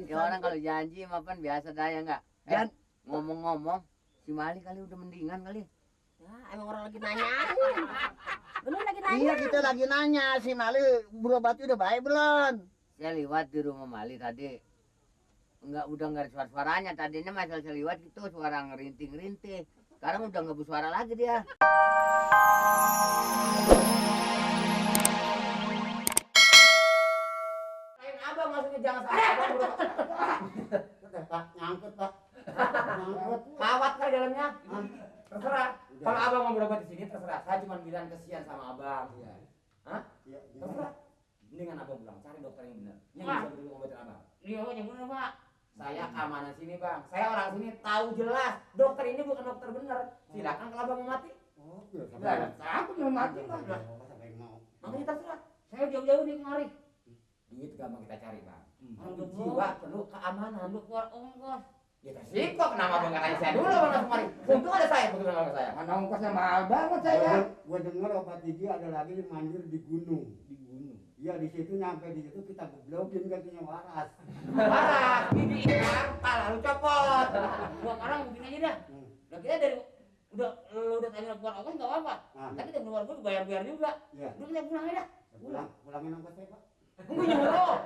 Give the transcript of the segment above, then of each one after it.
Ya orang kalau janji mah kan biasa dah ya enggak. Ngomong-ngomong, si Mali kali udah mendingan kali. Ya, emang orang lagi nanya. Bener lagi nanya. Iya, kita lagi nanya si Mali berobatnya udah baik belum? Saya lewat di rumah Mali tadi. Udah enggak ada suara-suaranya. Tadinya masih saya lewat gitu suara ngerinting-rinting. Sekarang udah enggak bersuara lagi dia. Abang maksudnya jangan sampai abang Pak, nyangkut Pak. Nyangkut. kawat kali dalamnya. Terserah. Kalau abang mau berobat di sini terserah. Saya cuma bilang kesian sama abang. Iya. Hah? Iya. Terserah. Mendingan abang pulang cari dokter yang benar. Yang Pak. bisa beri obatin abang. Iya, yang bener, Pak. Saya keamanan sini bang. Saya orang sini tahu jelas. Dokter ini bukan dokter benar. Silakan kalau abang mau mati. Oh, iya. Nggak ada takut mau mati bang. Sampai mau. Makanya terserah. Saya jauh-jauh nih kemari. Duit gampang kita cari bang. Orang Untuk betul. jiwa perlu keamanan. Lalu keluar ongkos. Ya tersingkok kenapa abang nggak tanya saya dulu abang langsung mari. Untung ada saya bagaimana kalau saya. Mana ongkosnya mahal banget saya. Gua dengar obat gigi ada lagi yang mandir di gunung. Di gunung. Iya, di situ nyampe di situ kita geblokin katanya waras. Parah, gigi ikan lalu copot. Gua sekarang begini aja dah. Udah kita dari udah tanya keluar ongkos enggak apa-apa. Nah, Tapi dari keluar gua bayar-bayar juga. iya. Udah kita pulang aja dah. Pulangin ongkosnya Pak. Gue nyuruh.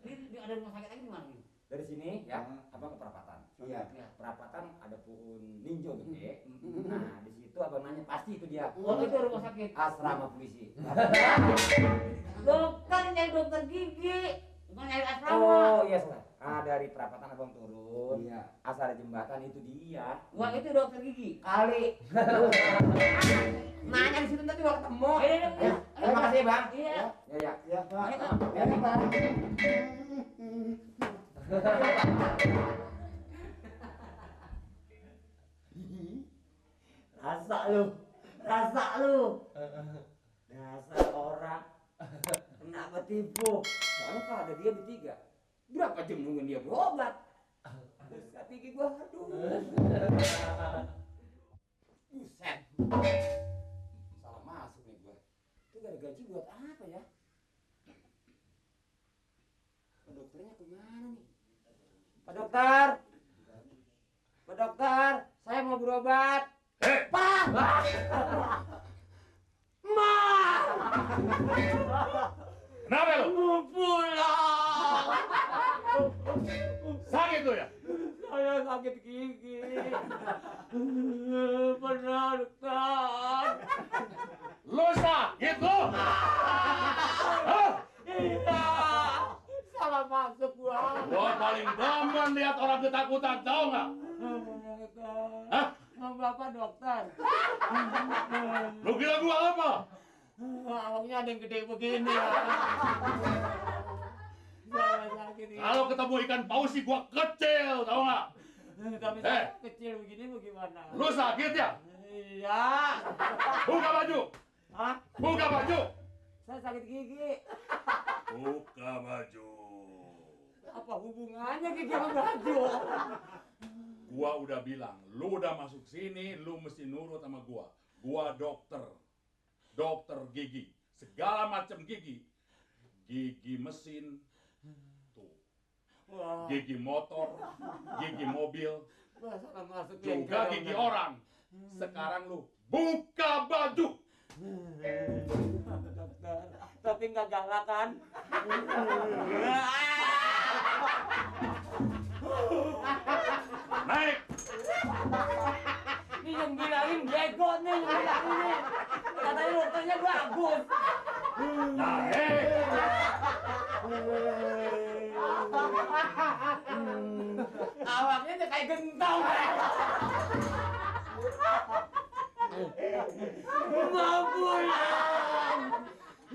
Di ada rumah sakit lagi di mana nih? Dari sini ya, abang ke perapatan. Iya. Ya, perapatan ada pohon ninjo gede. Nah, di situ abang nanya pasti itu dia. Oh, itu rumah sakit. Asrama polisi. Dokter nyari dokter gigi. Bukan nyari asrama. Oh iya salah. Ah dari perapatan abang turun. Iya. Asal ada jembatan itu dia. Wah, itu dokter gigi. Kali. Nanya di situ nanti gua ketemu. Ayo, Terima kasih bang. Iya. Ya ya. Iya, Pak. Ayo, Pak. Ya, Pak. Rasa lu. Dasar orang. Kenapa tipu? Soalnya kalau ada dia bertiga. Berapa jam nungguin dia berobat? Terus gigi gua aduh. Buset. Salah masuk nih gua. Itu gak ada gaji buat apa ya? Pak dokternya kemana nih? Pak dokter. Pak dokter, saya mau berobat. Pak! Ma! Kenapa lu? Mau pulang. Sakit lu ya? Saya sakit gigi. Benar, dokter. Lu sakit lu? Hah? Iya. Salah masuk gua. Gua paling demen lihat orang ketakutan, tau nggak? Hah? Mau bapak dokter. Lu kira gua apa? Awalnya ada yang gede begini. Saya sakit ini. Kalau ketemu ikan paus sih gua kecil, tau nggak? Tapi saya kecil begini bagaimana? Lu sakit ya? Iya. Buka baju! Hah? Buka baju! Saya sakit gigi. Buka baju! Apa hubungannya gigi sama baju? Gua udah bilang, lu udah masuk sini, lu mesti nurut sama gua. Gua dokter. Dokter gigi. Segala macam gigi. Gigi mesin. Tuh. Wah, Gigi motor. Gigi mobil. salah masuk Juga gigi orang. Sekarang lu buka baju. dokter. Tapi nggak galak kan? Naik. Ini yang bilangin bego nih, yang bilangin nih. Katanya dokternya bagus. Naik. Awaknya tuh kayak gentong. Mau pulang.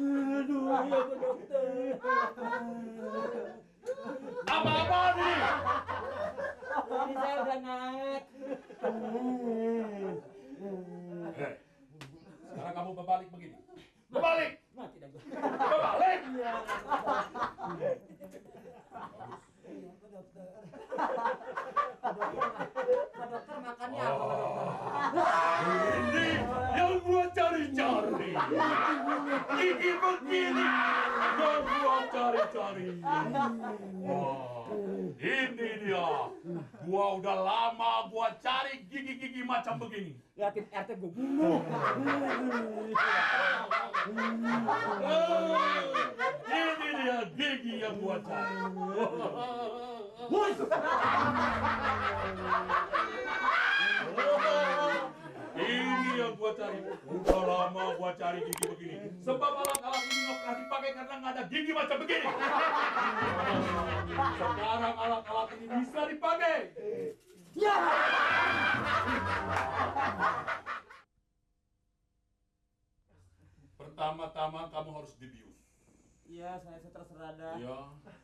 Aduh, ya ke dokter. Apa-apaan ini? Ini saya udah naik. Hei, sekarang kamu berbalik begini. Berbalik. Mati dah gua. Berbalik. Pak dokter makannya apa, Pak dokter? Ini yang gua cari-cari. Gigi begini. Yang gua cari-cari. Wah, ini dia. Gua udah lama gua cari gigi-gigi macam begini. Ya tim RT gue bunuh. Ini dia gigi yang gua cari. Ini yang gua cari. Udah lama gua cari gigi begini. Sebab alat-alat ini nggak pernah dipakai karena nggak ada gigi macam begini. Sekarang alat-alat ini bisa dipakai. Ya. Pertama-tama kamu harus dibius. Iya, saya terserah dah. Ya,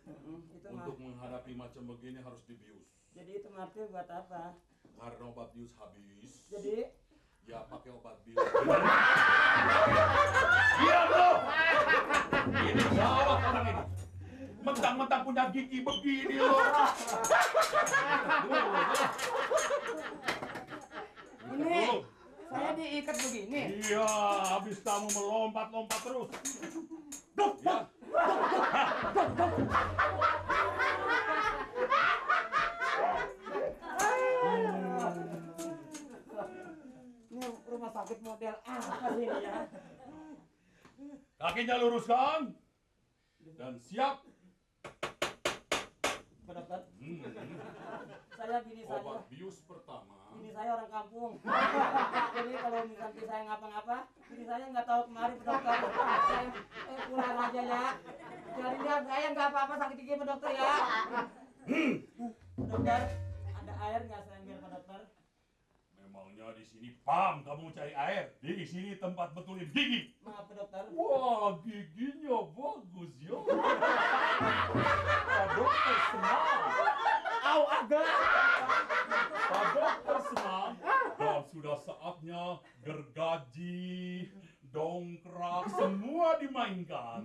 Itu mah. untuk menghadapi macam begini harus dibius. Jadi itu mati buat apa? Karena obat bius habis. Jadi Ya pakai obat bius. Diam lo! Ini gawat orang ini. Mentang-mentang punya gigi begini lo. ini saya diikat begini. Iya, habis kamu melompat-lompat terus. Ya. Ini rumah sakit model apa sih ini ya? Kakinya luruskan. Dan siap. Pak dokter, Hmm. saya bini saya. Obat bius pertama. Ini saya orang kampung. Jadi kalau misalnya saya ngapa-ngapa, ini saya nggak tahu kemari Pak dokter. Saya pulang aja ya. Jadi dia saya nggak apa-apa sakit gigi Pak dokter ya. Pak dokter, ada air nggak saya ambil Pak dokter? Memangnya di sini pam kamu cari air. Di sini tempat betulin gigi. Maaf Pak dokter. Wah, giginya bagus ya. Pak dokter senang. Au agak. Pak dokter senang. Dan sudah saatnya gergaji, dongkrak, semua dimainkan.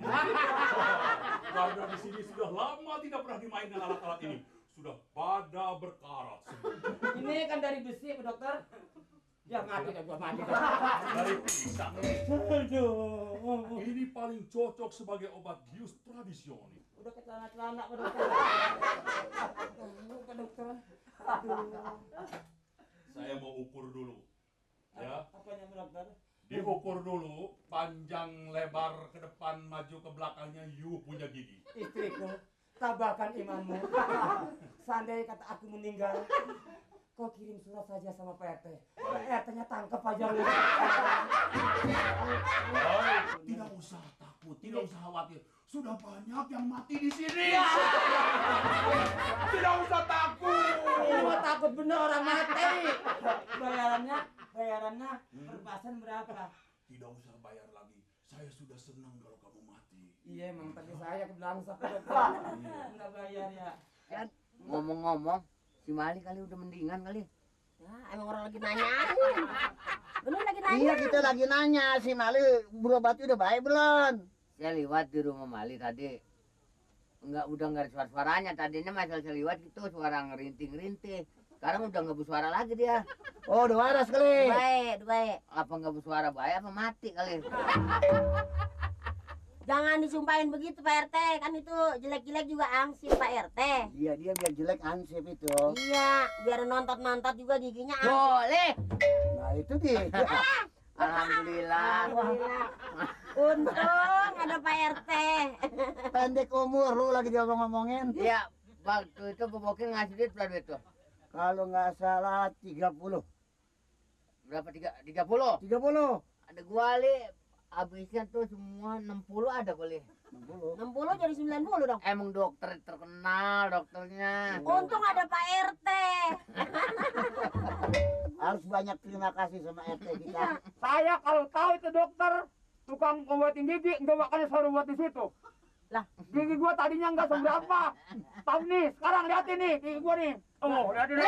Karena di sini sudah lama tidak pernah dimainkan alat-alat ini. Sudah pada berkarat semua. Ini kan dari besi Pak dokter. Ya mati dah gua mati. Dari pisang. Aduh. Ini paling cocok sebagai obat bius tradisional. Udah ke celana-celana Pak dokter. Aduh, Pak dokter. Aduh. Saya mau ukur dulu. Ya, Apanya Pak dokter? diukur dulu panjang lebar ke depan maju ke belakangnya you punya gigi. Istriku, tabahkan imanmu. Seandainya kata aku meninggal, kau kirim surat saja sama Pak RT. Pak RT-nya tangkap aja lu. Baik, tidak usah takut, tidak usah khawatir. Sudah banyak yang mati di sini. Tidak usah takut. Ini mah takut bener orang mati. Bayarannya per pasien berapa? Tidak usah bayar lagi. Saya sudah senang kalau kamu mati. Iya emang tadi saya kebelangsak Pak dokter. Nggak bayar ya. Kan ngomong-ngomong, si Mali kali udah mendingan kali. Ya, emang orang lagi nanya. Bener lagi nanya. Iya kita lagi nanya si Mali berobatnya udah baik belum? Saya liwat di rumah Mali tadi. Udah nggak ada suara-suaranya. Tadinya masih saya liwat gitu suara ngerinting-rinting. Sekarang udah nggak bersuara lagi dia. Oh udah waras kali. Baik. Apa nggak bersuara baik apa mati kali? Jangan disumpahin begitu Pak RT. Kan itu jelek-jelek juga angsip Pak RT. Iya dia biar jelek ansip itu. Iya, biar nontot-nontot juga giginya angsip. Boleh. Nah itu dia. Alhamdulillah. Alhamdulillah. Untung ada Pak RT. Pendek umur lu lagi dia ngomongin. Iya, waktu itu Bobokin ngasih duit berapa duit tuh? Kalau nggak salah 30. Berapa? 30? 30. Ada gua li, habisnya tuh semua 60 ada kali. 60. 60 jadi 90 dong. Emang dokter terkenal dokternya. Untung ada Pak RT. Harus banyak terima kasih sama RT kita. Saya kalau tahu itu dokter tukang obatin gigi, nggak makanya suruh buat di situ. Lah, Gigi gua tadinya nggak seberapa. Tahu nih, sekarang lihat ini gigi gua nih. Oh, lihat ini.